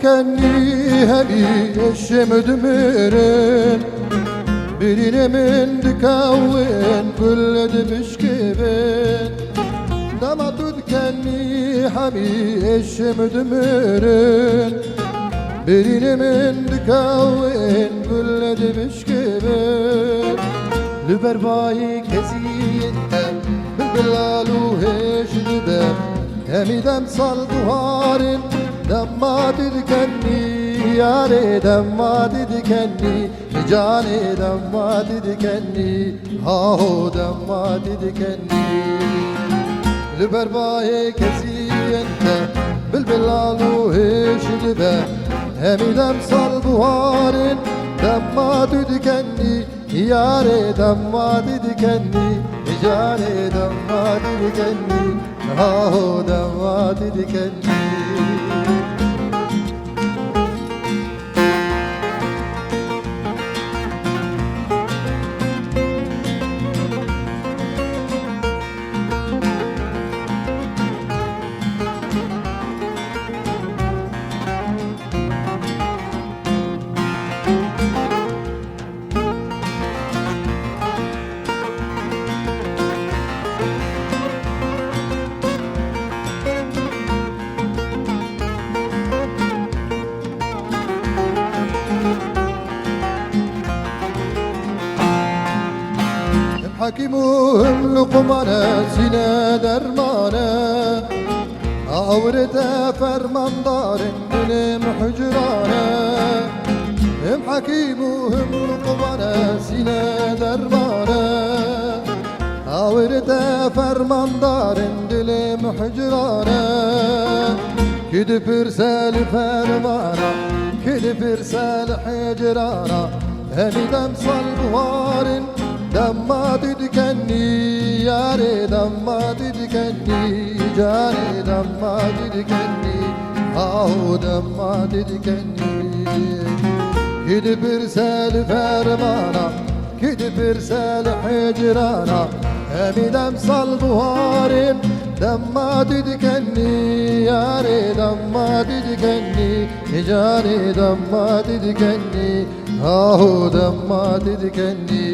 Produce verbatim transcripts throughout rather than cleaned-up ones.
Kenî hemî eşim dimirin, birînê min dikewin, gul dibişkivin. Dema tu dikenî hemî eşim dimirin, birînê min dikewin, gul dibişkivin. Li ber vayê keziyên te bilbilal û hêj dibe. Hemî dem sal buharin, dema tu dikenî, yarê dema tu dikenî, canê dema tu dikenî, haho dema tu dikenî. Li ber vayê keziyên te bilbilal û hêj dibe. Hemî dem sal buharin, dema tu dikenî, yarê dema tu dikenî, canê dema tu dikenî, haho dema tu dikenî. Him Hekîm û him Luqman e, sîne derman e. Awirê te fermandarên dilê min hicran e. Him Hekîm û him Luqman e, sîne derman e. Awirê te fermandarên dilê min hicran e. Kî dipirse li fermana, kî dipirse li hicrana. Hemî dem sal buharin, dema tu dikenî, yarê dema tu dikenî, canê dema tu dikenî, haho dema tu dikenî. Kî dipirse li fermana, kî dipirse li hicrana. Hemî dem sal buharin, dema tu dikenî, yarê dema tu dikenî, canê dema tu dikenî. Aho dema tu dikenî.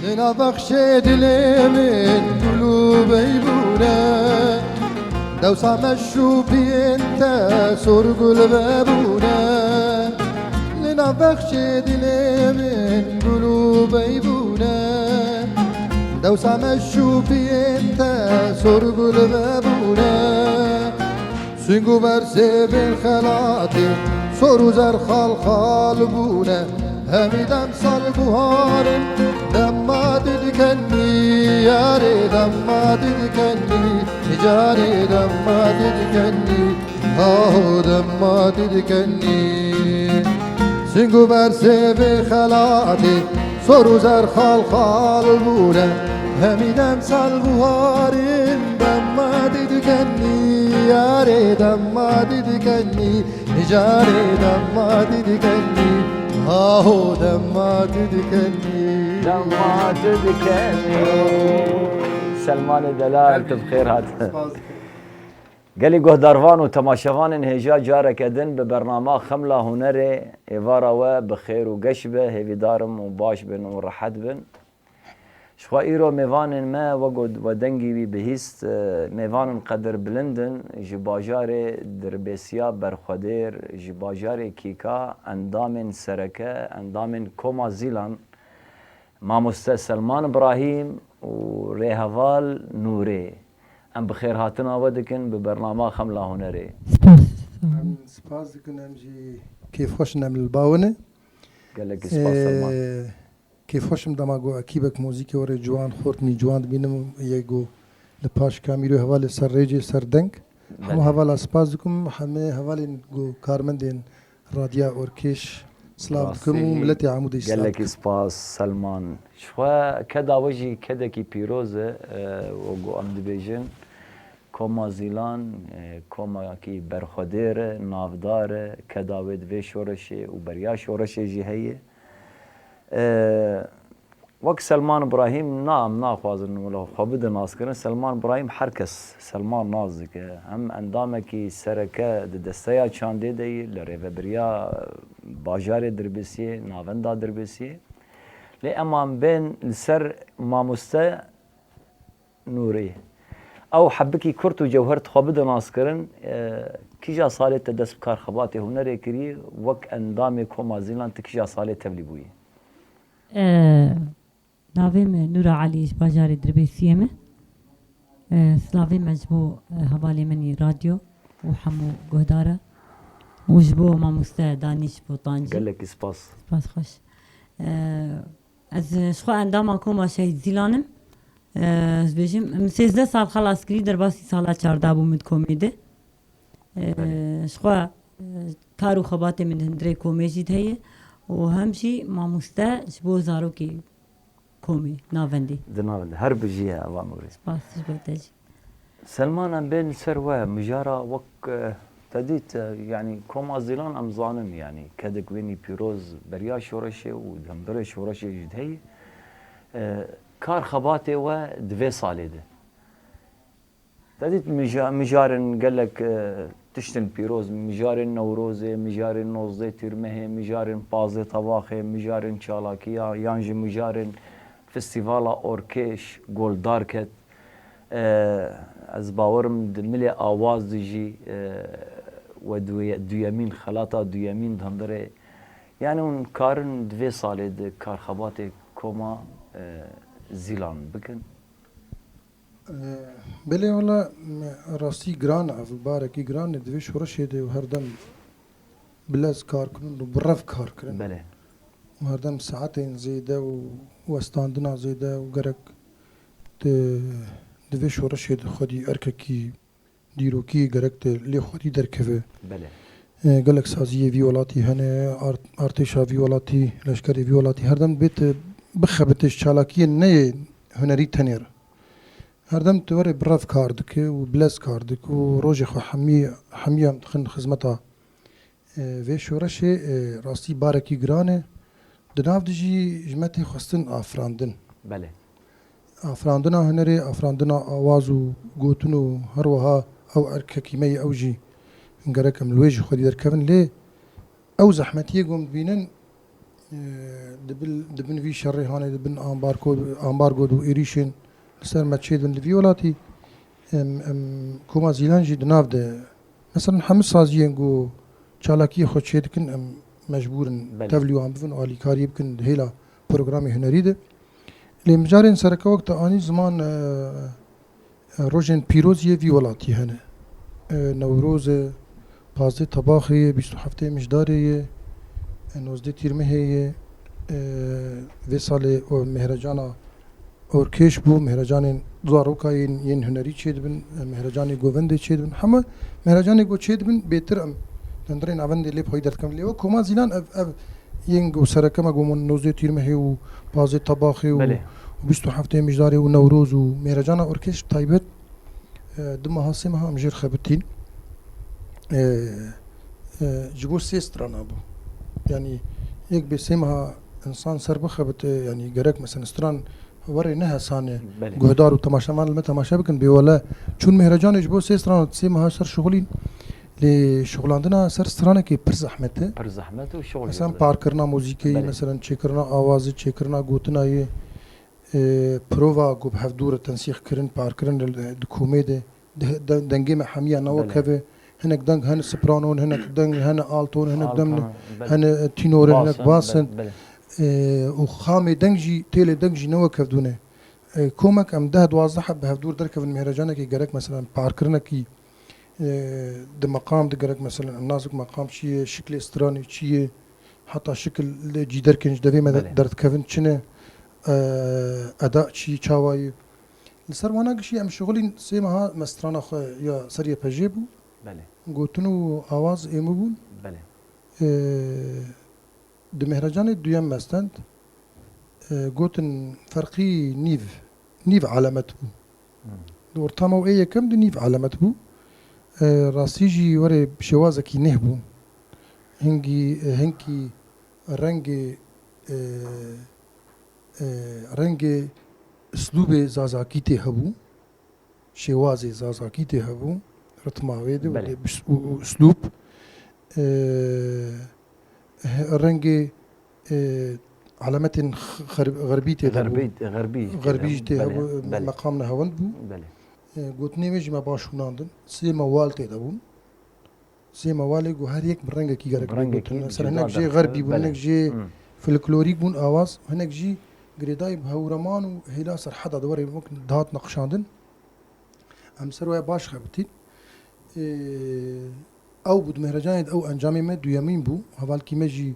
Li nav bexçê dilê min gul û beybûn e. Dewsa meşûbiyên te sor gul vebûne. Li nav bexçê dilê min gul û beybûne. Dewsa meşûbiyên te sor gul vebûne. Sîng û bersêvên xelatê sor û zer xal xal bûne. Hemî dem sal buharin, dema tu dikenî, yarê dema tu dikenî, carê dema tu dikenî, aho dema tu dikenî. Sîng û bersêvê xelatê sor û zer xal xal bûne. Hemî dem sal buharin, dema tu dikenî, yarê dema tu dikenî, carê dema tu dikenî, aho dema tu dikenî. Dema tu dikenî. Selmanê delal, tu bi xêr hatin. Spas dikim. Gelî guhdarvan û temaşevanên hêja careke din bi bernama Xemla Hunerê êvara we bi xêr û geş be, hêvîdar im û baş bin û rehet bin. Jixwe îro mêvanên me, wek ku we dengî wî bihîst, e, mêvanên qedirbilind in, ji bajarê Dirbêsiya Berxwedêr, ji bajarê Kîka, endamên sereke, endamên Koma Zîlan, Mamoste Selman Ibrahîm û Rêheval Nûrê. Em bi xêrhatina we dikin bi bernama Xemla Hunerê. Spas. Em spas dikin, em jî kêfxweş in em li ba we ne. Gelekî spas, Selman. Ee, Kêfxweş im dema ku ekîbek muzîkê were ciwan, xortinî ciwan dibînim, yê ku li paş kamîro hevalê ser rêcê, ser deng. Hemû Belê. hevala spas dikim, hemê hevalên ku karmendên Radya Orkêş silav dikim û Rastî, miletê Amûdê jî silav gelekî dikim. spas, Selman. Ji xwe keda we jî kedekî pîroz e, e, wek ku em dibêjin. Koma Zîlan, e, komakî berxwedêr e, navdar e, keda wê di vê şoreşê û beriya şoreşê jî heye. E, Wek Selman Brahîm, na, em naxwazin wilo xwe bidin naskirin. Selman Brahîm her kes Selman nas dike. Hem endamekî sereke di desteya çandê de yî, li rêvebiriya bajarê Dirbêsiyê, navenda Dirbêsiyê. Lê ema em bên li ser mamoste Nûrê. Ew hebikî kurt û cewher dixwe bide naskirin, e, kîja salê te dest bi kar xebatê hunerê kiriye, wek endamê Koma Zîlan tu kîja salê tevlî bûyî? E, Navê min Nûra Elî, ji bajarê Dirbêsiyê me. E, silavê me ji bo, e, hevalê min yê radyo û hemû guhdara û ji bo mamoste Danîş Botancî. Gelekî spas. Spas xweş. E, ez ji xwe endama Koma Şehîd Zîlan im. E, ez bêjim, min sêzdeh sal xelas kirî, derbasî sala çardeh bû min di komê de. E, Belê. Ji xwe, e, kar û xebatê min di hundirê komê jî de heye û hem jî mamoste ji bo zarokê komê, navendê. Di navendê. Her bijî ye, eva Nûrê. Spas ji bo te jî. Selman, em bên li ser we, mijara wek, e, te dît, e, yanî Koma Zîlan em zanin, yanî kedek wênî pîroz beriya şoreşê û di hundirê şoreşê jî de heye. E, kar xebatê we di vê salê de. Te dît mija-, mijarên gelek, e, tiştin pîroz, mijarên Newrozê, mijarên nozdeh Tîrmehê, mijarên pazdeh Tebaxê, mijarên çalakiya, yan jî mijarên festîvala Orkêş, Goldarket. E, ez bawerim di milê Awaz de jî, e, we duye-, duyemîn, xelata duyemîn di hundirê. Yanî hûn karin di vê salê de karxebatê Koma, e, Zîlan bikin? Belê wele, rastî giran e, ev barekî giran e, di vê şoreşê de û her dem bi lez kar kirin û bi rev kar kirin. Belê. Û her dem saetên zêde û westandina zêde û gerek di, di vê şoreşê de xwedî erkekî dîrokî gerek di lê xwedî derkeve. Belê. E, gelek saziyê vî welatî hene, art-, artêşa vî welatî, leşkerê vî welatî her dem bête bixebite ji çalakiyên ne yê hunerî tenê re. Her dem tu were bi rev kar dike û bi lez kar dike û rojê xwe hemî, hemî em dixin xizmeta, e, vê şoreşê, e, rastî barekî giran e. Di nav de jî ji me tê xwestin afirandin. Belê. Afirandina hunerê, afirandina awaz û gotin û her wiha ew erkekî me yê ew jî gerek em li wê jî xwedî derkevin. Lê ew zehmetiyê ku em dibînin, e, di bin, di bin vî şerê hanê, di bin ambargo, ambargo û êrîşên li ser me çêdibin li vî welatî, em, em, Koma Zîlan jî di nav de, mesela hemû saziyên ku çalakiyê xwe çêdikin, em mecbûr in Belê. tevlî wan bibin û alîkariyê bikin di hêla programê hunerî de. Lê mijarên sereke wek te anî ziman, e, e, rojên pîroz yê vî welatî hene. E, Newroz e, pazdeh Tebaxê ye, bîst û heftê Mijdarê ye, e, nozdeh Tîrmehê ye, e, vê salê o Mehrecana Orkêş bû, mehrecanên zaroka yên, yên hunerî çêdibin, e, mehrecanê govendê çêdibin. Heme mehrecanê ku çêdibin, bêtir em hundirên navendê lê bi xwedî derdikevin. Lê wek Koma Zîlan ev, ev yên ku sereke me ku min nozdeh Tîrmehê û pazdeh Tebaxê û Belê. û bîst û heftê Mijdarê û Newroz û Mêrecana Orkêş taybet, e, du meha, sê meha em jêr xebitîn. E, e, ji bo sê strana bû. Yanî yek bê sê meha insan ser bixebite, yanî gerek mesela stran were ne hesan e. Belê. Guhdar û temaşevan li me temaşe bikin, bê wele çûn Mehrecanê ji bo sê strana sê meha ser şixulîn. Lê şixulandina ser stranekê pir zehmet e. Pir zehmet û şixul Mesela jî. parkirina muzîkê, Belê. mesela çêkirina awazê, çêkirina gotina yê, e, prova ku bi hevdû re tensîx kirin, parkirin li, di komê de, de, de, dengê me hemiya ne Belê. wek hev e. Hinek deng hene sopranon, hinek deng hene alton, hinek dem Alton, belê. hene tenor, hinek Bas in, bas in. belê, belê. E, û xamê deng jî, têlê deng jî ne wek hevdû ne. E, komek em deh duwazdeh heb bi hevdûr derkevin mehrecanekê gerek mesela parkirinekî, e, di meqam de gerek mesela em nazik meqam çi ye, şiklê stranê çi ye, heta şikil lê cîderkên ji devê me de Belê. derdikevin çi ne, e, eda çi çawayî. Li ser wana gişî em şixulîn sê meha me strana xwe ya ser Y P J bû. Belê. Gotin û awaz êmî bûn. Belê. E, di Mehrecanê duyem me stend. E, gotin ferqî nîv, nîv elemet bû. Hmm. Di ortama û ê yekem di nîv elemet bû. E, rastî jî werê şêwazekî nêh bû. Hingî, e, hinkî rengê, e, e, rengê, islûbê zazakî tê hebû. Şêwazê zazakî tê hebû. Ritma wê de û Belê. dê bis-, û, û islûb. E, he-, rengê, e, elemetên x-, xer-, xerbî tê de bû. Xerbî, xerbî jî tê Xerbî de jî bû. tê Belê, hebû, belê. Meqam nehewend bû. Belê. E, gotinê wê jî me baş hûnandin. Sê mewal tê de bûn. Sê mewalê ku her yek bi rengekî gerek bê Rengekî gotin. Mesela cuda hinek jê derxe, xerbî bûn, belê. hinek jê Hmm. folklorîk bûn awaz, hinek jî girêdayî bi hewreman û hêla serheda di warê wek dihat naqişandin. Em ser waya baş xebitîn. Ê, ew bû di Mehrecanê de ew encamê me duyemîn bû. Hevalkî me jî,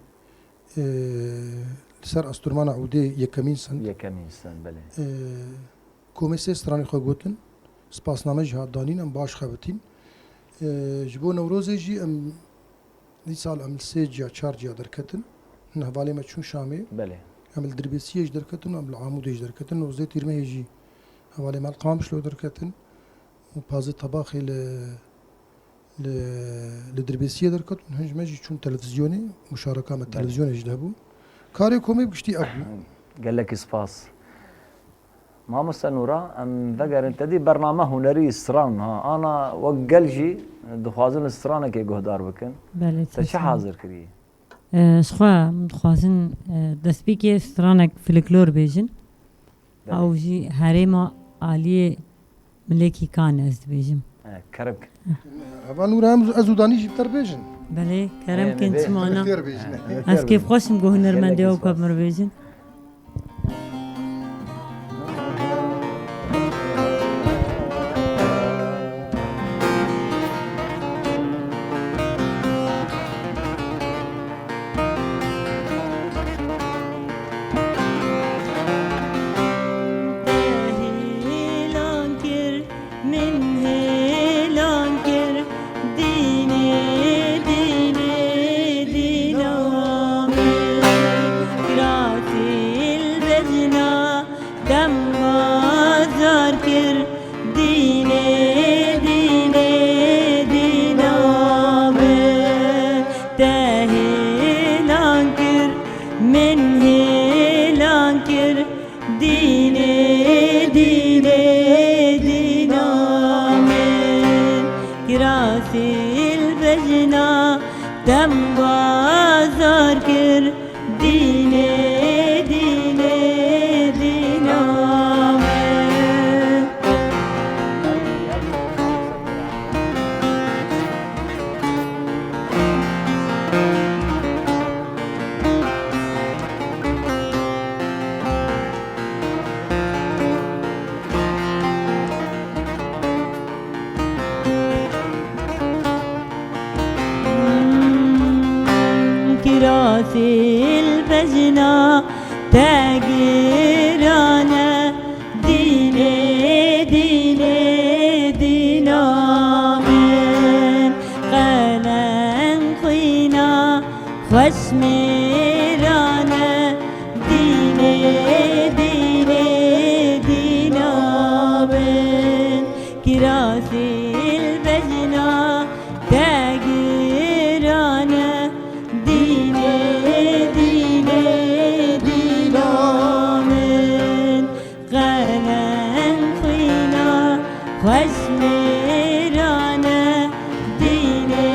ê, li ser asturmana ûdê yekemîn send. Yekemîn send, belê. Ê, Komê sê stranê xwe gotin, spasname jî hat danîn, em baş xebitîn. Ê, ji bo Newrozê jî em dîsal em li sê ciya, çar ciya derketin. Hin hevalê me çûn Şamê. Belê. Em li Dirbêsiyê jî derketin, em li Amûdê jî derketin. Nozdeh Tîrmehê jî hevalê me li Qamişlo derketin. Û pazdeh Tebaxê li, li, li Dirbêsiyê derketin. Hin ji me jî çûn televîzyonê, muşareka me Belê. televîzyonê jî de hebû. Karê komê bi giştî ev bû. Gelekî spas. Mamoste Nûra, em vegerin te dî bername hunerî stran ha. Ana wek gel jî dixwazin li stranekê guhdar bikin. Belê, Te çi çi hazir kirî? E, ji xwe em dixwazin, e, destpêkê stranek filiklor bêjin. Belê. Ew jî herêma aliyê Milekî Kan ez dibêjim. E, kerem. Heval Nûra, em ez û Danî jî bi te re bêjin. Belê, kerem Ê, kin, nebe. çima na? Bi te re bêjin. E, Ez kêfxweş im ku hunermendê Gelekî ew spas. ka bi min re bêjin. Te hêlan kir, min hêlan kir, dînê, dînê, dîna min. Kirasî li bejna dem bazar kir, dînê, dînê, dîna min. Te hêlan kir, min hêlan kir, dînê, dînê, dîna min. Kirasî li bejna dem bazar kir, dînê, dînê, dîna min. Kirasî li bejna te giran e, dînê, dînê, dîna min. Qelen xwîna xweş mêran e, dînê, dînê, dîna min. Kirasî li bejna te giran e, dînê, dînê, dîna min. Qelen xwîna xweş mêran e, dînê,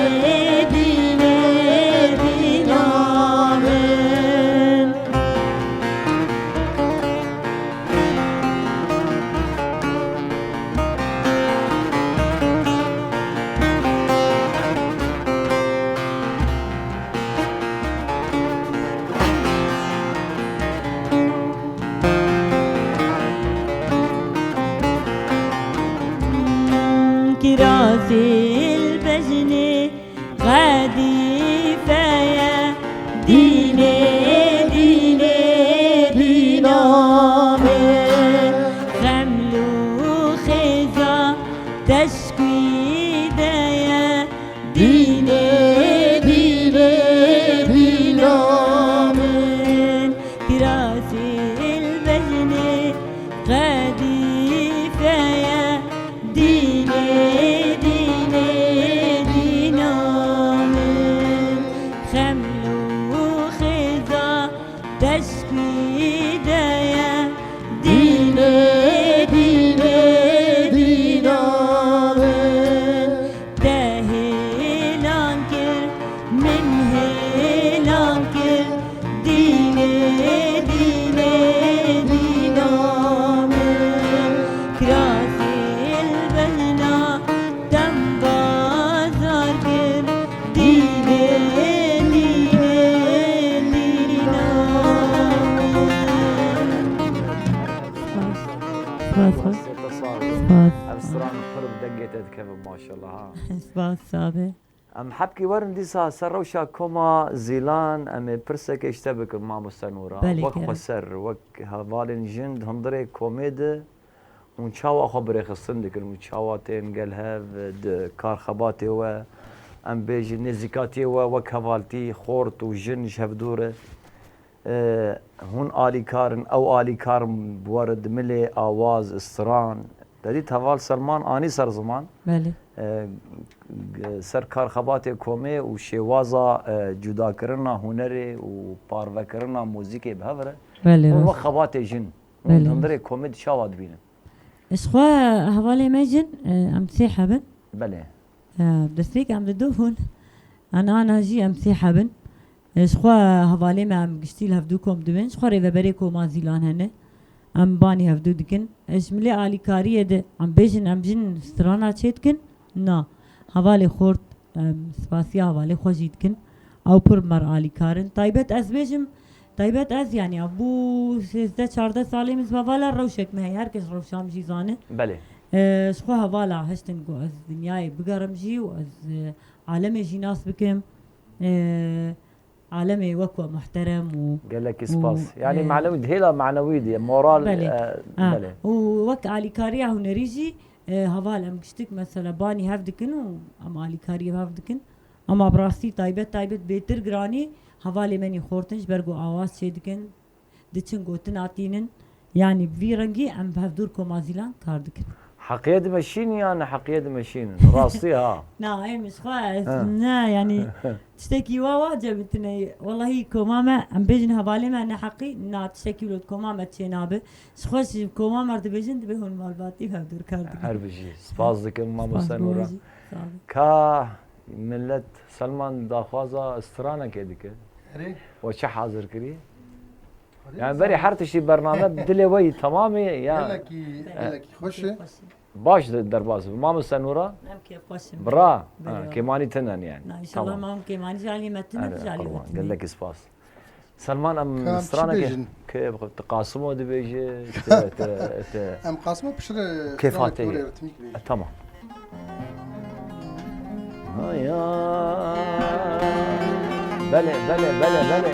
dînê, dîna min. Kirasî li bejnê qedîfe ye, dînê, dînê, dîna Spas. Spas. Ev stran pir bi dengê te dikevin maşallah ha. Spas, sabe. Em hebkî werin dîsa ser rewşa koma Zîlan, em ê pirsekê ji te bikin mamoste Nûra. Belê, Wek kerem. Xweser, wek hevalên jin di hundirê komê de hûn çawa xwe birêxistin dikin û çawa tên gel hev di karxebatê we, em bêjin nêzîkatiyê we wek hevaltî, xort û jin ji hev dû re? E, hûn alîkar in, ew alîkar in bi we re dimilê awaz, stran. Te dît heval Selman anî ser ziman. Belê. E, g-, ser karxebatê komê û şêwaza, e, cudakirina hunerê û parvekirina muzîkê bi hev re. Belê, Hûn rast. Wek xebatê jin, hûn Belê, hundirê rast. Komê di çawa dibînin? Ji xwe hevalê me jin, e, em sê heb in. Belê. E, destpêk em li du bûn. Ana ana jî em sê heb in. E, ji xwe hevalê me em giştî li hevdû kom dibin. Ji xwe rêveberê koma Zîlan hene. Em banî hevdû dikin. E, ji milê alîkariyê de em bêjin em jin strana çê dikin. Na. Hevalê xort, em spasiya hevalê xwe jî dikin. Ew pir mer alîkar in. Taybet ez bêjim, taybet ez, yanî, ya bû sêzdeh çardeh salê min ziva vala rewşek me heye. Her kes rewşa min jî zane. Belê. E, ji xwe hevala hiştin ku ez dinyayê bigerim jî û ez, e, alemê jî nas bikim. E, alemê wek we muhterem û Gelekî û, spas. Yanî e, manewî, hêla manewî diye, moral, Belê. E, Ha. Belê. Û wek alîkariya hunerî jî, e, heval em giştik mesela banî hev dikin û em alîkariyê hev dikin. Ama bi rastî taybet taybet bêtir giranî hevalê me nî xortin ji ber ku awaz çê dikin, diçin gotina tînin. Yanî bi vî rengî em bi hevdûr koma Zîlan kar dikin. Heqiye dimeşînin ya ne heqiye dimeşînin? Rastî ha. Na, em ji xwe Ha. ne, yanî tiştekî wa wa cem tine. Wellahî koma me, em bêjin hevalê me ne heqî, na tiştekî wilo koma me çê nabe. Ji xwe ji koma me dibêjin, dibê hûn malbatî hevdûr kar dikin. Her bijî. Spas dikim mamoste Spas bo Nûra. jî. Sağ olun. Ka millet Selman daxwaza stranekê dike. Erê. We çi hazir kirî? Erê, Yani sağ berê ol. her tiştî bername dilê we yî tamamê ya. Gelekî, E, gelekî xweş e. Baş de-, derbas bi. Mamoste Nûra? Em kêfxweş in. Bira. Belê. Ha, kêmanî tinen yani. Na, inşallah Tamam. mam kêmanî jî alî me tine, Erê, bijî alî me qurban. tine. Gelekî spas. Selman, em Ka em çi stranekê bêjin? Ke tu Qasimo dibêje, te, te, te Em Qasimo piştre Kêfa stranekê te ye. Were ritmîk bêjin. E, tamam. Aya. Belê, belê, belê, belê.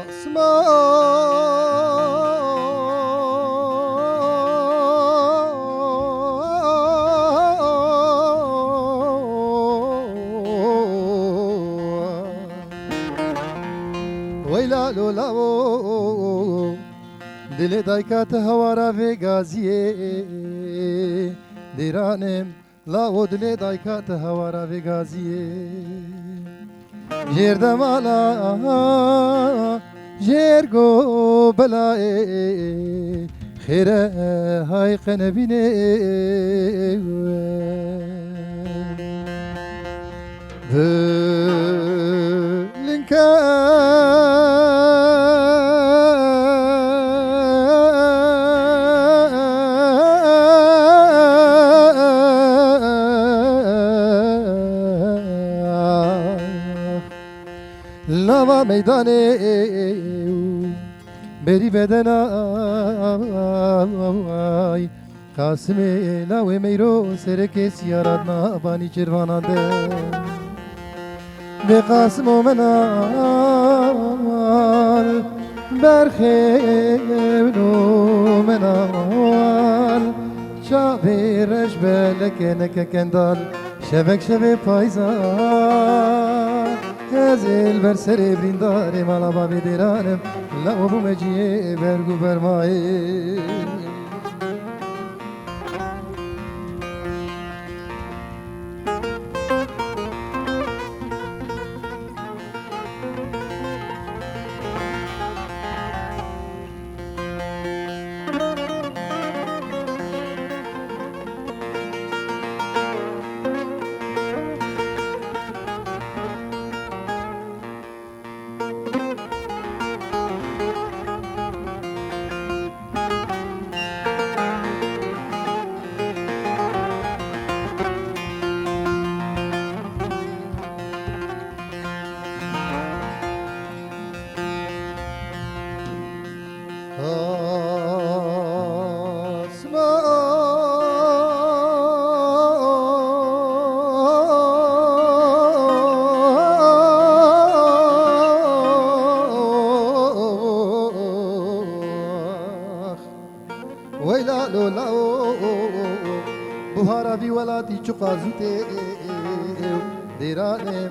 Asma. Weyla lo lawo, dilê dayka te hewara vê gaziyê. Dêranim, lawo dilê dayka te hewara vê gaziyê. Jêr demala, jêr go belayê, xêre hay qe nebînê. Bi linke Lava meydanê berî bedena Qasimê lawê meyro sereke siyarat nabanî çirvanan de. Bê Qasimo min al, berxêwno min al, çavê reş beleke neke kendal, şevek şevê payza, ez ê li ber serê birîndarê mala bavê dêranim, lawo bûme ciyê berg û bermayê. Welatî çiqas zû tê, dêranê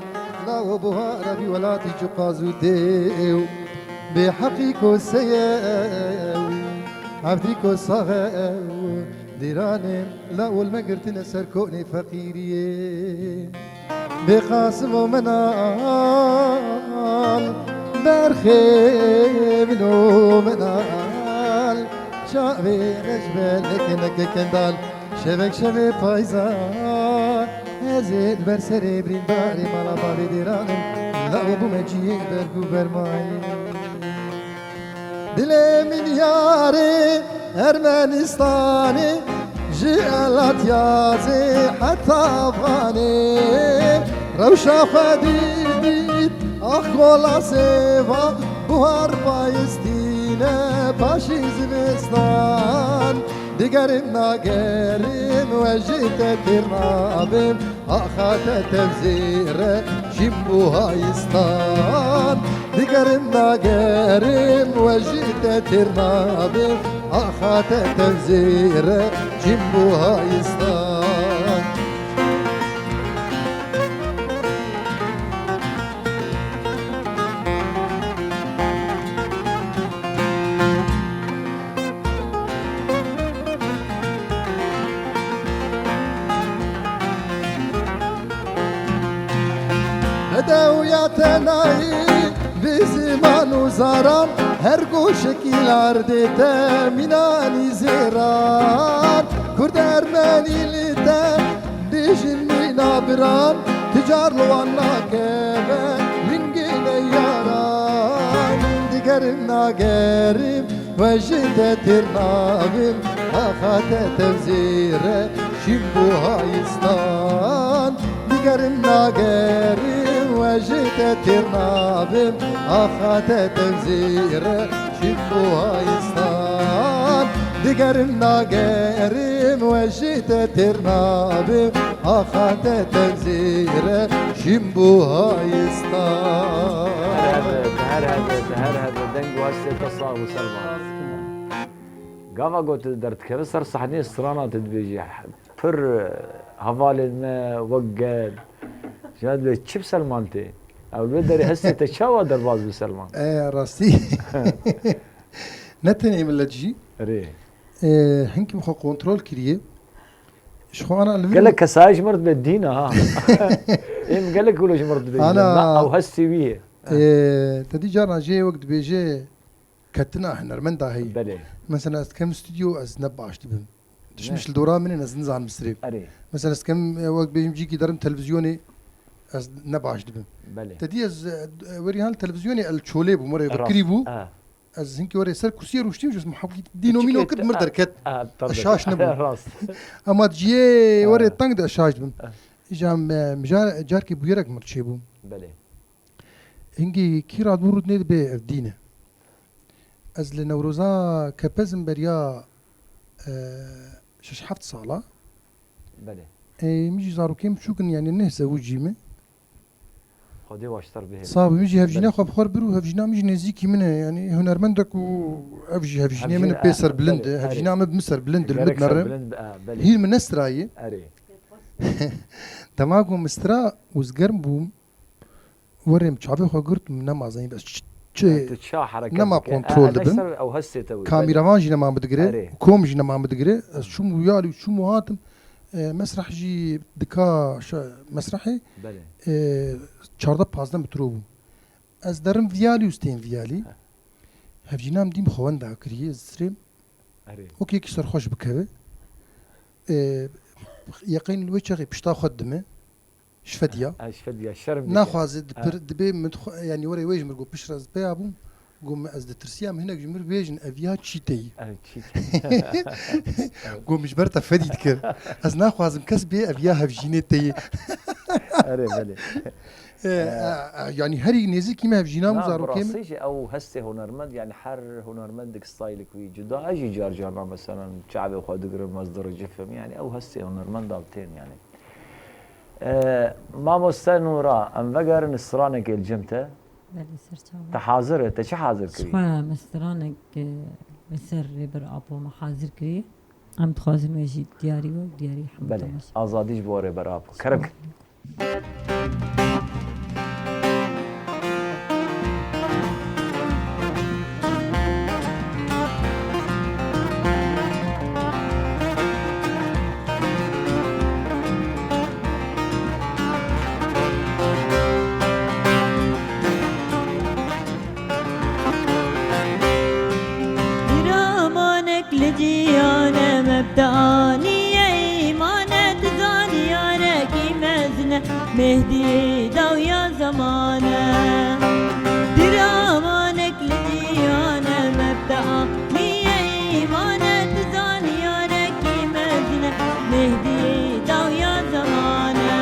lawo buhara vî welatî çiqas zû tê. Bê heqî koseyew, hevdî kosaxew, dêranê lawo li me girtine ser konê feqîriyê. Bê Qasim û Minal, berxê min û Minal, çavê me ji belek neke kendal. Şevek şevê payza, ez ê li ber serê birîndarê mala bavê dêranim, lawo bûme cihê berg û bermayê. Dilê min yarê Ermenistanê, ji Elatyazê heta Vanê, rewşa xwe dît, ax kola sêva, buhar payistîne, paşî zivistan. Digerim nagerim we ji te têr nabim, axa te tevzêre jîm bû hayistan. Digerim nagerim we ji te têr nabim, axa te tevzêre jîm bû hayistan. Bedew ya tenayî bi ziman û zaran, her goşekî lardê te mînanî zêran. Kurd ermenî li te bêjin mîna biran, tu car li wan nakeve lingê neyaran. Digerim nagerim we ji te têr nabim, axa te tevzêre jîm bû hayistan. Digerim nagerim we ji te têr nabim, axa te tevzêre jîm bû hayistan. Digerim nagerim we ji te têr nabim, axa te tevzêre jîm bû hayistan. Her hebe, her hebe, her hebe, deng û hestê te sax û selman. Gava ku tu derdikeve ser sahneyê strana tu dibêjî, pir hevalên me wek gel. Ji me dibê çi bi Selman tê? Ew li wê derê hestê te çawa derbas bi Selman? E, rastî. Ne tenê millet jî. Erê. E, hinkî bi xwe kontrol kiriye. Ji xwe ana li vir. Gelek kesayê ji mir dibê dîn e ha. Êm gelek wilo ji mir dibê. Ana. Na, ew hestê wî ye. E, te dî carna jê wek dibêje, ketina hunermenda heye. Belê. Mesela ez dikem stûdyo, ez ne baş dibim. Dişmiş li dora min in, ez nizanim sirê. Erê. Mesela ez dikem, e, wek bêjim cîkî derim televîzyonê, ez ne baş dibim. Belê. Te dî ez, e, werî hal televîzyonê el çolê bûm, werê bikirî bû. Rast. Ha. Ez hinkî werê ser kursiyê rûştîm, ji min hewkî dîno mîno kir, mir derket. Ha, ha, tabii. Ez şaş nebûm. Rast. Ama ciyê werê teng de ez şaş dibim. Ha. Îja me, mijar, carkê bûyerek mir çêbû. Belê. Hingî kî radbû rût nêdibe ev dîn e. Ez li Newroza Kepez im beriya, e, şeş heft sala. Belê. E, min jî zarokên biçûk in, yanî neh zewicî min. Xwedê baştar bihêle. Sax be, min jî hevjîna xwe bi xwe bir û hevjîna min jî nêzîkî min e, yanî hunermendek û ev jî hevjînê min e, pê serbilind e. Hevjîna min bi min serbilind e, li min dimerim. Hîr min nestirayê. Erê. Dema ku min stira û ez germ bûm, werê min çavê xwe girt, min nema zanî ez çi, çi nema kontrol dibim. Kamîravan jî nema min digire, kom jî nema min digire. Ez çûm û yalî û çûm û hatim, e, mesreh jî dika şe-, mesrehê, e, çardeh pazdeh metro bû. Ez derim viyalî û stên viyalî. Hevjîna min dîm xwe wenda kiriye, ez sirêm. Wekî yekî serxweş bikeve. E, yeqîn li wê çaxê pişta xwe dime. Ji fediya. Ha, ji fediya, şerm dike. Naxwaze dipir, dibê min xwe, yanî were wê ji mir got piştre ez peya bûm. Got min ez ditirsiya min hinek ji mir bêjin ev ya çî teyî. Ev çî teyî. Got min ji ber te fedî dikir. Ez naxwazim kes bê ev ya hevjînê teyî. Erê, belê. E, e, e, yanî herî nêzîkî me hevjîna min, zarokê min. Na, bi rastî jî ew hestê hunermend, yanî her hunermendek staylik wî cuda. Ez jî car carna meselen çavê xwe digirim, ez diricifim. Yanî ew hestê hunermenda bi tên yanî. E, mamoste Nûra, em vegerin stranekê li cem te. Belê, ser çavan. Te hazir e, te çi hazir kirî? Ji xwe me stranek, e, li ser Rêber Apo me hazir kirî. Em dixwazin wê jî diyarî we û diyarî hemû Belê, temaşe. Azadî ji bo rêbera bikin. Kerem. Diraman Li ciyane mebda aniye îmane, tu zanî yarekî mezin e, Mehdî dawiya zeman e. Diramanek li ciyane mebda aniye îmane, tu zanî yarekî mezin e, Mehdî dawiya zeman e.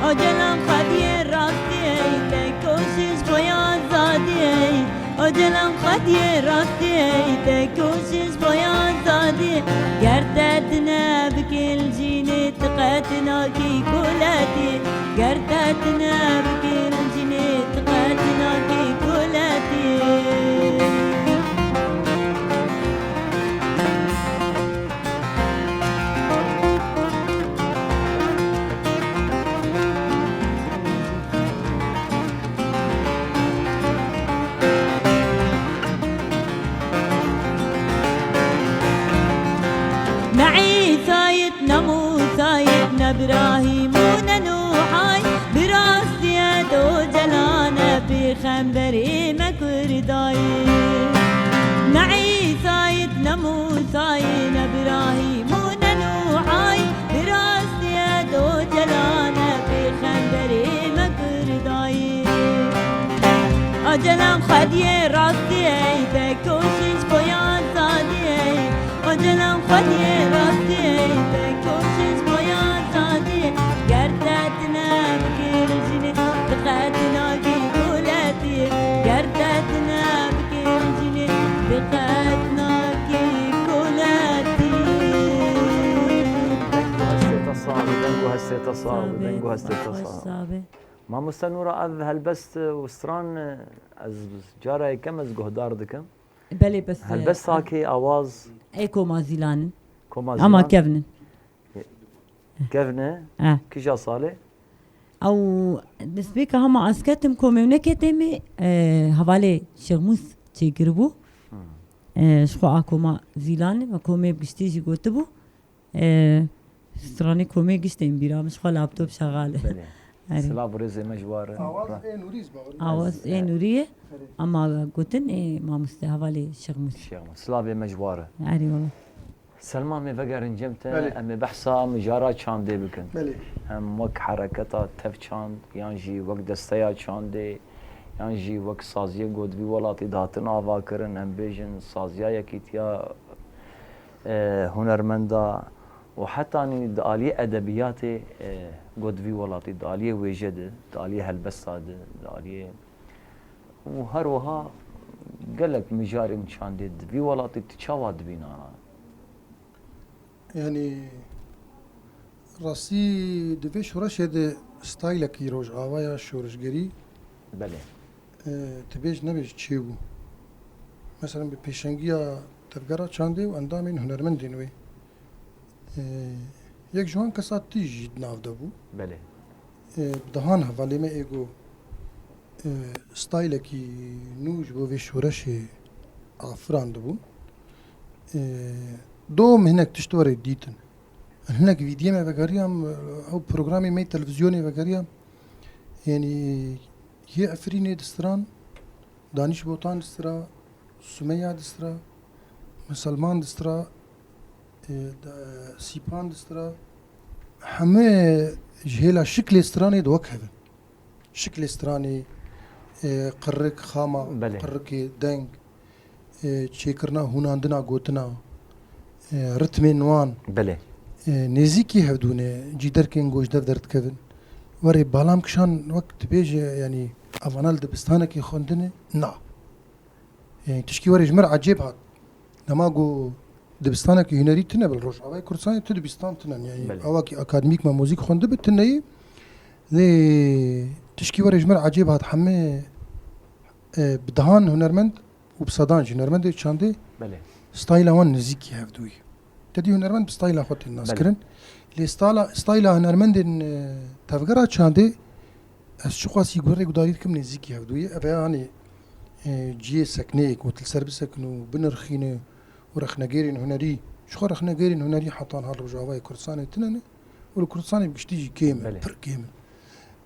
Ocalan xwediyê rastiyê, te koşiş boya zadiyê. Ocalan xwediyê rastiyê, te koşiş boya zadiyê. Ger te tine bikil cînê, tu qet nakî kuletî. Ger te tine bikil cînê, tu qet nakî kuletî. Ne Îsayit, ne Musayit, ne Birahîm û ne Nuhayî, bi rastiyê Ocalan e pêxemberê me Kurdayî. Ne Îsayit, ne Musayî, ne Birahîm û ne Nuhayî, bi rastiyê Ocalan e pêxemberê me Kurdayî. Ocalan xwediyê rastiyê, te koşiş boya zadiyê. Ocalan xwediyê rastiyê, te koşiş boya zadiyê. Ger te tine bikir cînê, tu qet nakî kuletî. Ger te tine bikir cînê, tu qet nakî kuletî. Deng û hestê te sax be, deng û hestê te sax be, deng û hestê te sax be. Mamoste Nûra, ev helbest û stran, ez cara yekem ez guhdar dikim. Belê, bes, Helbesta e, kê awaz? Ê koma Zîlan in. Koma Ama Zîlan? Kevn in. Kevn e? E. Kîja salê? Ew destpêka hema ez ketim komê û neketê me, e, hevalê Şêxmûs çêkiribû. Hmm. E, ji xwe a koma Zîlan e, me komê bi giştî jî gotibû. E, stranê komê giştên bîra min, ji xwe laptop şexal e. Belê. Erê. Silav û rêzê me ji war e. Awaz ê Nûrî ji bawer. Awaz ê Nûrî ye, ama gotin ê mamoste hevalê Şêxmûs. Şêxmûs. Silavê me ji war e. Erê wala. Selman, me vegerin cem te, Belê. Em ê behsa mijara çandê bikin. Belê. Hem wek hereketa tev çand, yan jî wek desteya çandê, yan jî wek saziyê ku di vî welatî dihatin avakirin, em bêjin saziya yekîtiya, e, hunermenda û hetanî di aliyê edebiyatê, e, ku di vî welatî, di aliyê wêje de, di aliyê helbesta de, di aliyê û her wiha gelek mijarên çandê di vî welatî tu çawa dibînana? Yanî rastî di vê şoreşê de staylekî rojava ya şoreşgerî, Belê. e, tu bêj nebêj çêbû. Mesela bi pêşengiya tevgera çandê û endamên hunermendên wê. E, yek ji wan kesa tîj jî di nav de bû. Belê. E, bi dehan hevalê me ê ku, e, staylekî nû ji bo vê şoreşê afirandibûn. E, dom hinek tişt were dîtin. Hinek vîdiyê me vegeriyam, ew programê me yê televîzyonê vegeriyam. Yanî yê Efrînê distiran, Danîş Botan distira, Sumeya distira, Miselman distira, e, de-, Sîpan distira. Hemû ji hêla şiklê stranê di wek hev in. Şiklê stranê, e, qirrik, xama, Belê. qirrikê, deng, e, çêkirina, hûnandina gotina, e, ritmên wan, Belê. e, nêzîkî hevdû ne, cîderkên ku ji dev derdikevin. Werê balam kişan wek dibêje, yanî evana li dibistanekê xwendine, na. Yanî tişkî werê ji min re ecêb hat. Dema ku dibistanekî hunerî tune bi li Rojavayê Kurdistanê tu dibistan tune ne. Yanî Belê. awakî akademîk me muzîk xwendibe tune ye. Lê tişkî werê ji min re ecêb hat hemê, e, bi dehan hunermend û bi sedan jî hunermendê çandê Belê. Stayla wan nêzîkî hevdû ye. Te dî hunermend bi stayla xwe tên nas Belê. kirin. Lê stala, stayla hunermendên, e, tevgera çandê, ez çiqasî guherê gudarî dikim, nêzîkî hevdû ye. Ev e, hanê, e, ciyê sekneyê ku tu li ser bisekin û binirxîne û rexnegêrên hunerî, ji xwe rexnegêrên hunerî heta niha li Rojavayê Kurdistanê tune ne û li Kurdistanê bi giştî jî kêm in, Belê. pir kêm in.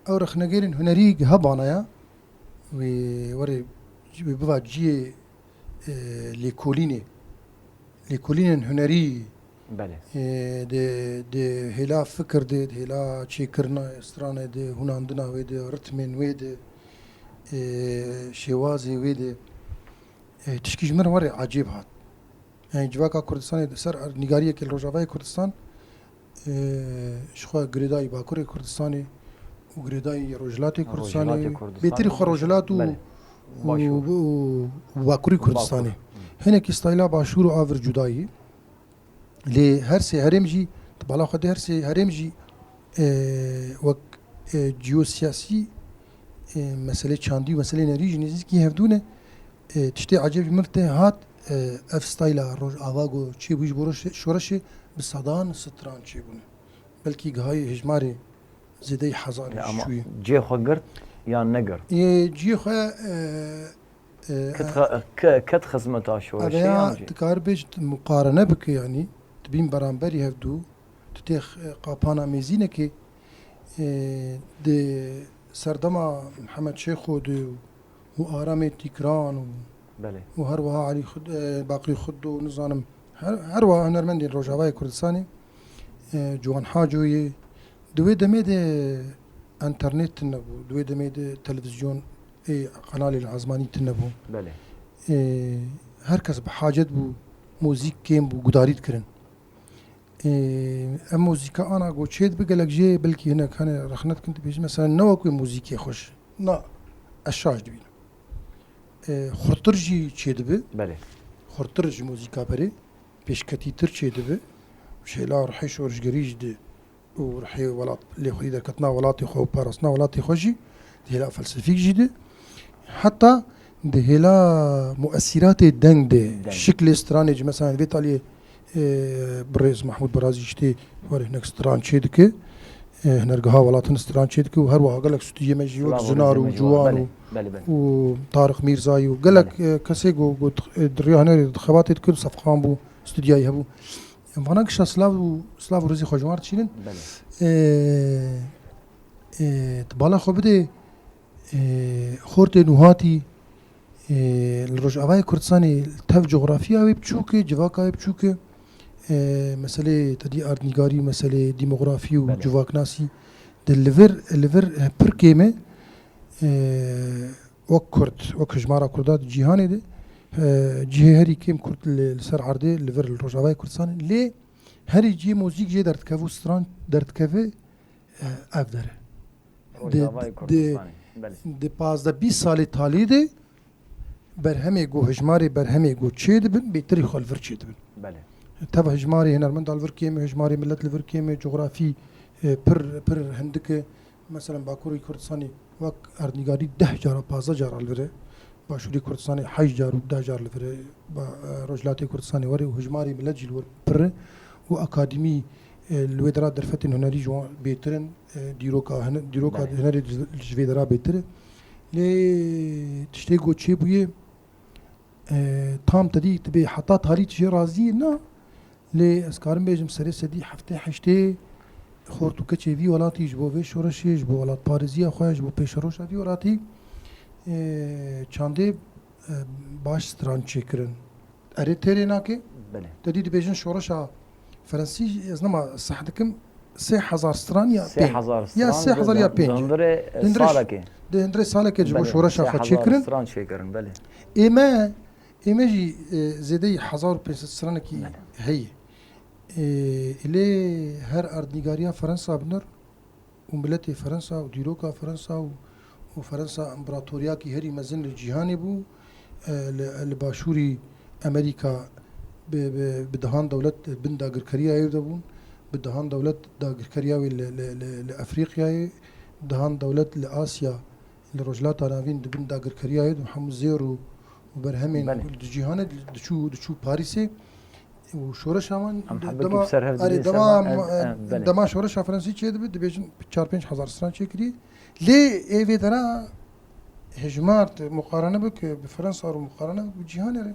Ew rexnegêrên hunerî hebana ya, wê were, wê biva ciyê, e, lêkolînê, lêkolînên hunerî, Belê. e, di, di hêla fikir de, di hêla çêkirina stranê de, hunandina wê de, ritmên wê de, e, şêwazê wê de, e, tişkî ji min re were ecêb hat. Yani civaka Kurdistanê di ser erdnîgariyekê li Rojavayê Kurdistan, e, ji xwe girêdayî Bakurê Kurdistanê û girêdayî Rojhilatê Kurdistanê, Rojhilatê Kurdistanê, bêtirî xwe Rojhilat û, Belê. û, Başûr. û, û Bakurî Bakur. Kurdistanê. Hinekî stayla Başûr û a vir cuda yî. Lê her sê herêm jî, di bala xwe de her sê herêm jî, e, wek, e, ciyosiyasî, e, meselê çandî û meselê nerî jî nêzîkî hevdû ne. E, tiştê ecêb ji min tê hat, e, ev stayla Rojava ku çêbûyî ji bo şoreşê bi sedan stran çêbûne. Belkî gihayê hejmarê zêdeyî hezarê Ya jî ama çûye. cihê xwe girt yan negirt? E, cihê xwe, e, e, Ket xe-, ke-, ket xizmeta şoreşê Eveya yan jî? Dikar bêj tu muqarene bike, yanî tu bîn beramberî hevdû, tu têx, e, qapana mêzînekê, e, di serdema Mihemed Şêxo de û Aramê Tîkran û Belê. û her wiha Elî Xud-, e, Baqî Xuddo û nizanim her, her wiha hunermendên Rojavayê Kurdistanê, e, Ciwan Hacoyê, di wê demê de enternet tune bû, di wê demê de televîzyon ê qenalên ezmanî tune bû. Belê. E, her kes bi hacet bû, muzîk kêm bû, gudarî dikirin. Ê, em muzîka ana ku çê dibe gelek jê belkî hinek hene rexne dikin dibêjin, mesela ne wek wê muzîkê xweş. Na, ez şaş dibînim. Ê, xurtir jî çê dibe. Belê. Xurtir ji muzîka berê pêşketîtir çê dibe. Şêla ruhê şorişgerî jî di û ruhê welat, lêxurî derketina welatê xwe û parastina welatê xwe jî di hêla felsefîk jî de. Heta di hêla muesîratê deng de, Deng. şiklê stranê jî, mesela vê taliyê, e, birêz Mahmûd Birazî jî tê were hinek stran çê dike. E, hunergeha welat hin stran çê dike û her wiha gelek stûdiyê me jî wek Silav û Zinar rêzê û me jî Ciwan wa. Belê, û, belê, belê. û Tarix Mîrzayî û gelek, Belê. e, kesê ku, ku, e, di riya hunerê de xebatê dikir, Sefqan bû, stûdiyayî hebû. Em vana gişa silav û, silav û rêzê xwe ji wan re dişînin. Belê. E, e, tu bala xwe bidê, e, xortê nûhatî, e, li Rojavayê Kurdistanê tev coxrafiya wê biçûk e, civaka wê biçûk e. E, meselê tedî erdnîgarî, meselê demografî û Belê. civaknasî de li vir, li vir, e, pir kêm e. E, wek Kurd, wek hejmara Kurda di cîhanê de, e, cihê herî kêm Kurd li, li ser erdê li vir li Rojavayê Kurdistanê. Lê herî cihê muzîk jê derdikeve û stran derdikeve, e, ev der e. Di, Rojavayê di, Kurdistanê, belê. di pazdeh bîst salê talî de berhemê ku hejmarê berhemê ku çê dibin, bêtirî xwe li vir çê dibin. Belê. Tev hejmarê hunermenda li vir kêm e, hejmarê milet li vir kêm e, cografî, e, pir, pir hindik e. Mesela Bakurê Kurdistanê wek erdnîgarî deh cara, pazdeh cara li vir e. Başûrê Kurdistanê heşt car û deh car li vir e. Ba-, e, Rojhilatê Kurdistanê were û hejmarê milet jî li wir pir e. Û akademî, e, li wê dera derfetên hunerî ji wan bêtir in. E, dîroka hene-, dîroka Belê. hunerê ji, ji vê dera bêtir e. Lê tiştê ku çêbûye, e, tam tedî dibê heta talî tu jê razî yî, na. Lê ez karim bêjim serê sedî heftê heştê xort û keçê vî welatî ji bo vê şoreşê, ji bo welatparêziya xwe, ji bo pêşeroja vî welatî, e, çandê, e, baş stran çêkirin. Erê têrê nake. Belê. Te dî dibêjin şoreşa Fransî, ez nema seh dikim, sê hezar stran ya Sê pê. hezar Ya stran sê hezar ya di, pênc. di hundirê, e, Di hundirê salekê. Di hundirê salekê ji bo Belê, şoreşa sê xwe hezar çêkirin. stran çêkirin, belê. Ê me, ê me jî, e, zêdeyî hezar û pênc sed stranekî Belê. heye. E, lê her erdnîgariya Fransa binir û miletê Fransa û dîroka Fransa û, û Fransa împaratoriyakî herî mezin li cîhanê bû. E, li, li başûrî Amerîka bi, bi, bi dehan dewlet bin dagirkeriya wê de bûn. Bi dehan dewlet dagirkeriya wê li, li, li, li Efrîqyayê, dehan dewlet li Asya, li Rojhilata Navîn di bin dagirkeriya wê de, hemû zêr û, û berhemên Belê. di cîhanê diçû, diçû Parîsê û şoreşa wan Em di hebekî dema, bi ser hev erê, didin dema, servan, em, e, em, belê. dema şoreşa Fransî çêdibe, dibêjin çar pênc hezar stran çêkirî. Lê ê vê dera hejmart muqarene bike bi Fransa û muqarene bike bi cîhanê re,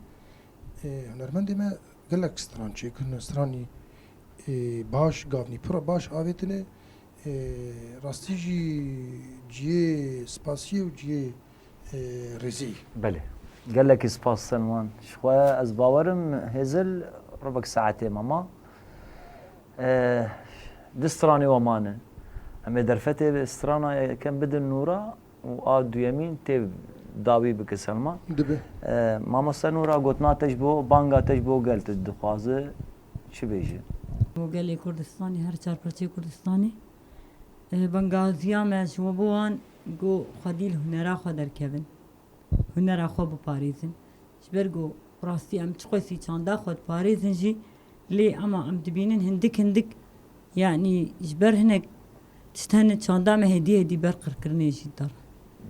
e, hunermendê me gelek stran çêkirine, stranî, e, baş, gavnî pir baş avêtine, e, rastî jî cihê spasiyê û cihê, e, rêzê. Belê. Gelekî spas Selman. Ji xwe ez bawerim Hêzil rivek saetê me ma. E, du stranê we mane. Em ê derfetê strana yekem bidin Nûra. û a duyemîn tê dawî bike Selman. Dibe. E, mamoste Nûra, gotina te ji bo, banga te ji bo gel tu dixwaze çi bêje? Bo gelê Kurdistanê, her çar parçeyê Kurdistanê, e, bengaziya me ji we bo wan ku xwedî li hunera xwe derkevin. Hunera xwe biparêzin. Ji ber ku rastî em çiqasî çanda xwe diparêzin jî, lê ema em dibînin hindik hindik, yanî ji ber hinek tişt hene çanda me hêdî hêdî ber qirkirinê jî dar.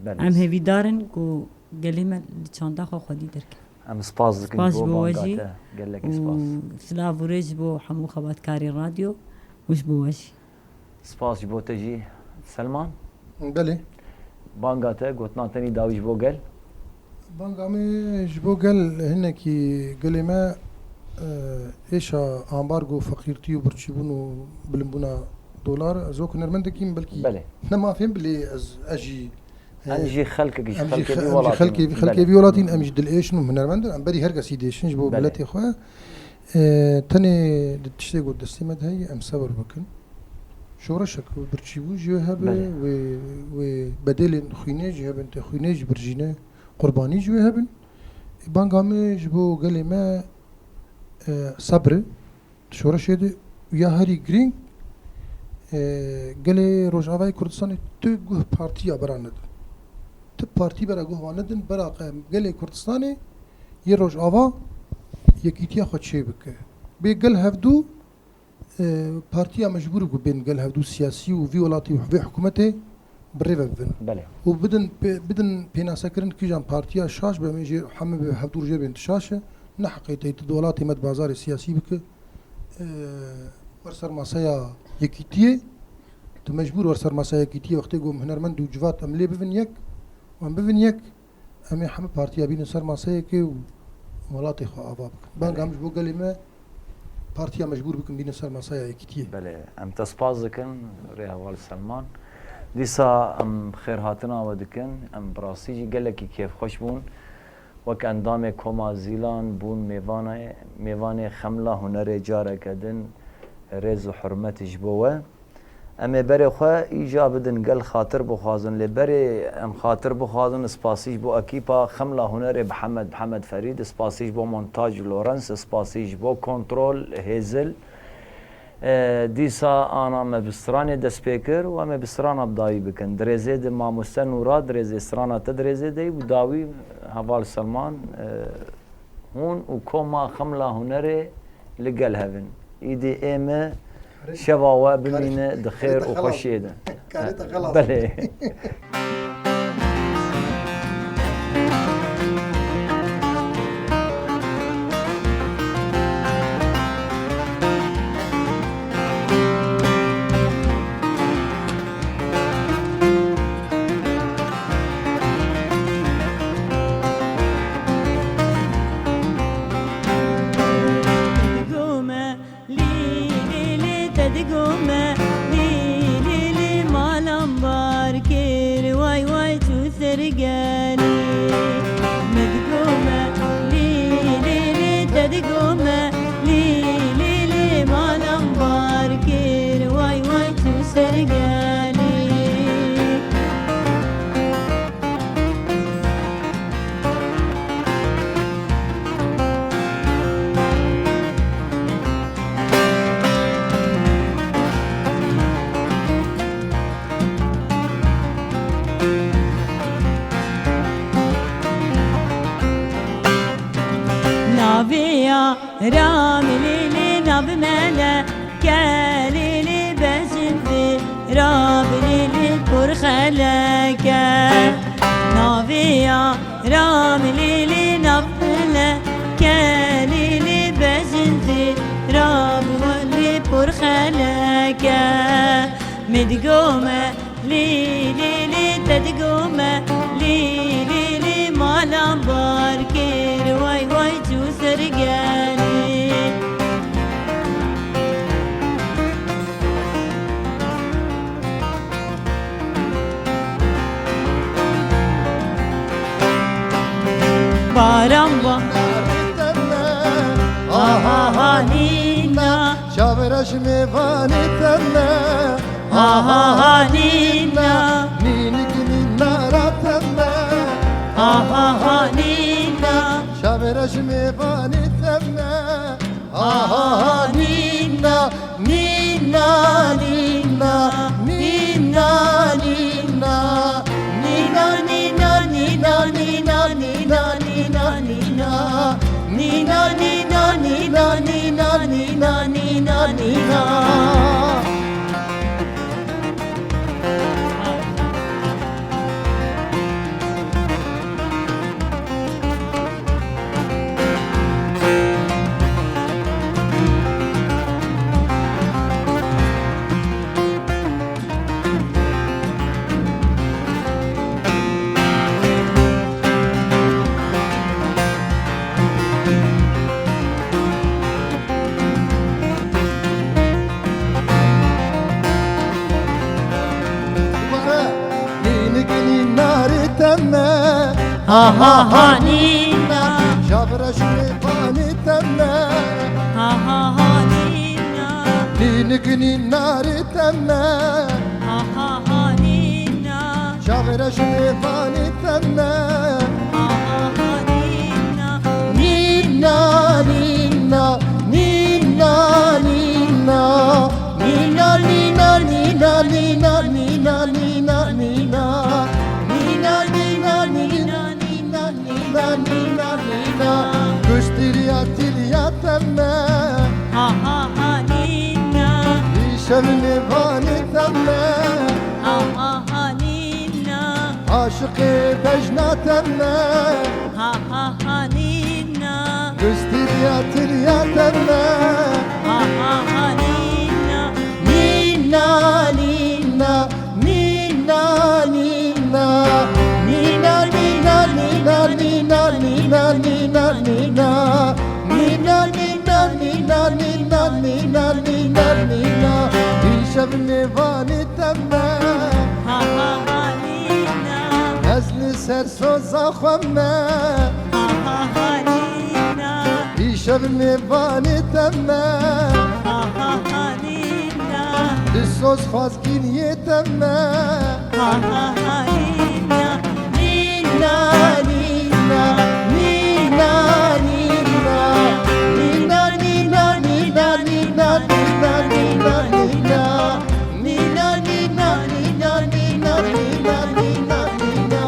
Belê. Em hêvîdar in ku gelê me li çanda xwe xwedî derkeve. Em spas dikin Spas ji ji bo bo we banga jî te. Gelekî û spas. Silav û rê ji bo hemû xebatkarên radyo û ji bo we jî. Spas ji bo te jî Selman. Belê. Banga te, gotina te nî dawî ji bo gel. Banga me ji bo gel hinekî gelê me, e, êşa ambargo, feqîrtî û birçîbûn û bilimbûna dolar. Ez wek hunermendekî me belkî Belê. ne mafê min, lê ez, ez jî, e, Em jî xelkek, ji em jî xelkê xe-, vî em jî welatî xelkê, ne. xelkê Belê. vî welatî ne, em jî dilêşin û hunermend in. Em berî her kesî dêşin ji bo Belê. miletê xwe. E, tenê di tiştê ku destê me de heye, em sebir bikin. Şoreşek birçîbûn jî wê hebe, Belê. wê, wê bedelên xwînê jî hebin, tê xwînê jî birjîne, qurbanî jî wê hebin. Banga me ji bo gelê me, e, sebir e. Di şoreşê de ya herî girîng, e, gelê Rojavayê Kurdistanê tu guh partiya bera nedin. Tu partî bera guh wan nedin, bera qe gelê Kurdistanê yê Rojava yekîtiya xwe çê bike. Bê gel hevdû, e, partiya mecbûr ku bên gel hevdû siyasî û vî welatî û vê hikûmetê bi rê ve bibin. Belê. Û bidin pê-, bidin pênasekirin kîjan partiya şaş be, em ê jê hemû bi hevdû jê bên tu şaş e. Ne heqê te tu di welatê me di bazarê siyasî bike, e, wer ser masaya yekîtiyê. Tu mecbûr wer ser masaya yekîtiyê wextê ku em hunermend û civat em lê bibin yek, em bibin yek. Em ê hemû partiya bînin ser maseyekê û welatê xwe ava bikin. Banga Belê. em ji bo gelê me partiya mecbûr bikin bînin ser masaya yekîtiyê. Belê, em te spas dikin, rêheval Selman. Dîsa em xêrhatina we dikin. Em bi rastî jî gelekî kêfxweş bûn. Wek endamê Koma Zîlan bûn mêvanê, mêvanê Xemla Hunerê careke din rêz û hurmet ji bo we. Em ê berê xwe îca bidin gel xatir bixwazin, lê berê em xatir bixwazin, spasî ji bo ekîpa Xemla Hunerê Mihemed, Mihemed Ferîd, spasî ji bo montaj Lawrence, spasî ji bo kontrol Hêzil. E, dîsa ana me bi stranê dest pê kir û em ê bi strana bi dawî bikin. Di rêzê de mamoste Nûra, di rêzê strana te di rêzê de yî û dawî heval Selman, e, Hûn û Koma Xemla Hunerê li gel hev in. Îdî ê me şeva we bimîne di xêr û xweşiyê de. Karê te xelas. Belê. Digome, lî, lî, lî, te digome, lî, lî, lî, malam bar kir, way, way, çû ser gelî. Me digome, lî, lî, lî, te digome, lî, lî, lî, malam bar kir, way, way, çû ser gelî. Navê ya Ramilîlî, nav mele kelîlî bejin vê Ramilîlî pir xeleke. Navê ya Ramilîlî, nav Min digo me, lî, lî, lî, te digo me, lî, lî, lî, malan bar kir, way, way, çû ser gelî. Baran ba. Aha, ha, nîna. Çavreş mêvanê te me. Aha, ha, nîna. Nînik nîna ra te me. Aha, ha, nîna. Çavreş mêvanê te me. Aha, ha, nîna, nîna, nîna, nîna, nîna. Nîna, nîna, nîna, nîna, nîna, nîna, nîna. Nîna, nîna, nîna, nîna, nîna, nîna, nîna. Nînik nîna rê te me. Ha, ha, ha, nîna. Çavreş mêvanê te me. Ha, ha, ha, nîna. Nînik nîna rê te me. Ha, ha, ha, nîna. Çavreş mêvanê te me. Ha, ha, ha, nîna. Nîna, nîna, nîna, nîna. Nîna, nîna, nîna, nîna, nîna, nîna, nîna. Nîna, nîna, nîna, nîna, nîna, nîna, nîna. Gustîriya tîliya te me. Ha, ha, ha, nîna. Îşev mêvanê te me. Ha, ha, ha, nîna. Aşiqê bejna te me. Ha, ha, ha, nîna. Gustîriya tîliya te me. Ha, ha, ha, nîna. Nîna, nîna, nîna, nîna. Nîna, nîna, nîna, nîna, nîna, nîna, nîna. Nîna, nîna, nîna, nîna, nîna, nîna, nîna. Îşev mêvanê te me. Ha, ha, ha, nîna. Ez li ser soza xwe me. Ha, ha, ha, nîna. Îşev mêvanê te me. Ha, ha, ha, nîna. Li soz xwazkîniyê te me. Ha, ha, ha, nîna. Nîna, nîna, nîna, nîna. Nîna, nîna, nîna, nîna, nîna, nîna, nîna. Nîna, nîna, nîna, nîna, nîna, nîna, nîna.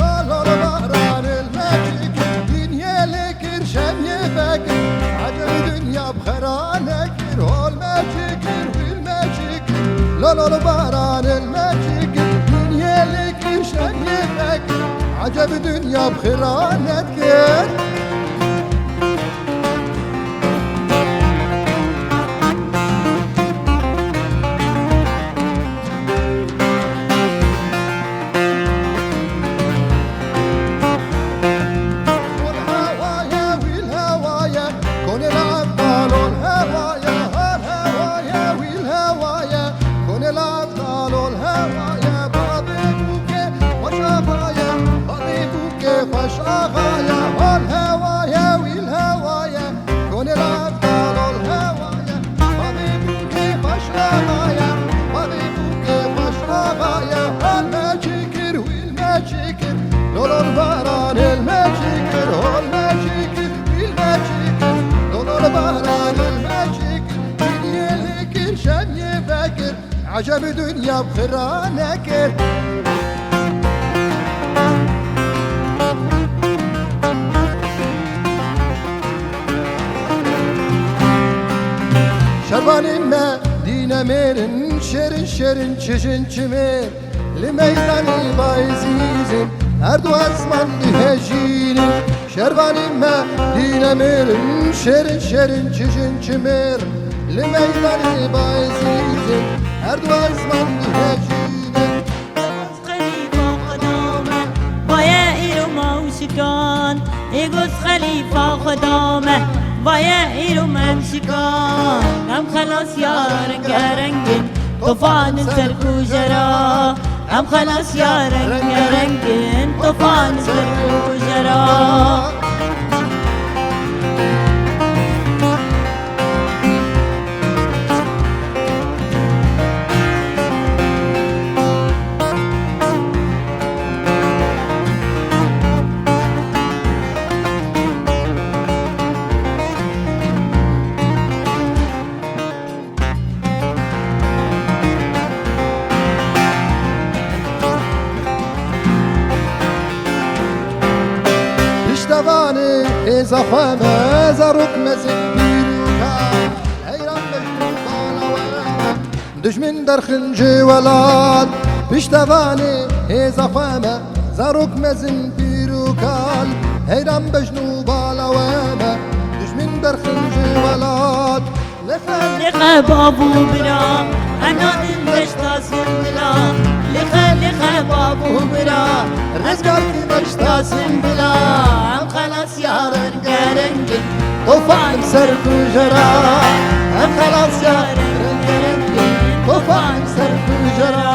Lol, lol, baran il mecik, dinyê lê kir şemiyê vekir. Ecebî dinya bi xera nekir, hol mecik, hil mecik. Lol, lol, baran il mecik, dinyê lê kir şemiyê vekir. Ecebî dinya bi xera nekir. Hol hewaye, wîl hewaye, konê lav dal, hol hewaye, hol hewaye, wîl hewaye, konê lav dal, hol hewaye, badê bûkê xweş axaye, badê bûkê xweş axaye, hol he- Çe bi dinya bi xira nekir. Şervanên me dîne mêrin, şêrin şêrin çijin çimêr. Li meydanê Bayezîdê her du ezman dihejînin. Şervanên me dîne mêrin, şêrin şêrin çijin çimêr. Li meydanê Bayezîdê her du ezman dihejînin. Xelîfa Xweda me, vaye îro ma û şikan. Ê goz Xelîfa Xweda me, vaye îro me em şikan. Em xelas ya rengerengin, tofan ser kujera. Em xelas ya rengerengin, tofan ser kujera. Piştevanê hêza xwe me, zarok mezin pîr û kal, heyran bejn û bala we me, dijmin derxin ji welat. Piştevanê hêza xwe me, zarok mezin pîr û kal, heyran bejn û bala we me, dijmin derxin ji welat. Lixe, lixe, bav û bira, em nadin deşta Sinbila. Lixe, lixe, bav û bira, rizgar ki deşta Sinbila. Em xelas ya rengerengin, tofan ser kujera. Em xelas ya rengerengin, tofan ser kujera.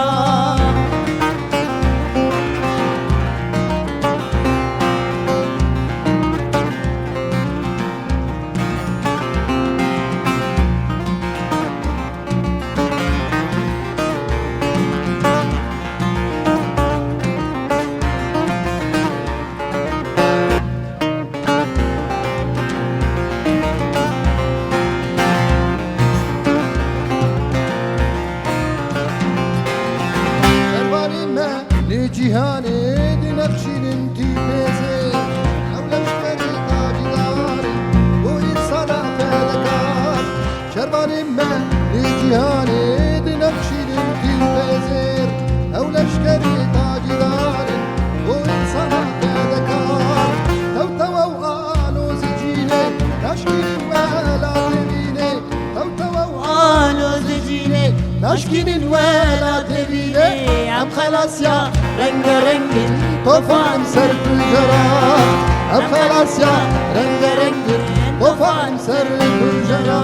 Şervanê me li cîhanê dinexşînin tîpêzê. Ew leşkerê tacîdar in, bo însana fedekar. Şervanê me li cîhanê dinexşînin tîpêzêr. Ew leşkerê tacîdar in, bo însana fedekar. Tewtewe û alo zicînê, naşkînin welatê vînê. Tewtewe û alo zicînê, naşkînin welatê vînê. Em xelas ya rengerengin, tofan ser kujera. Em xelas ya rengerengin, tofan ser kujera.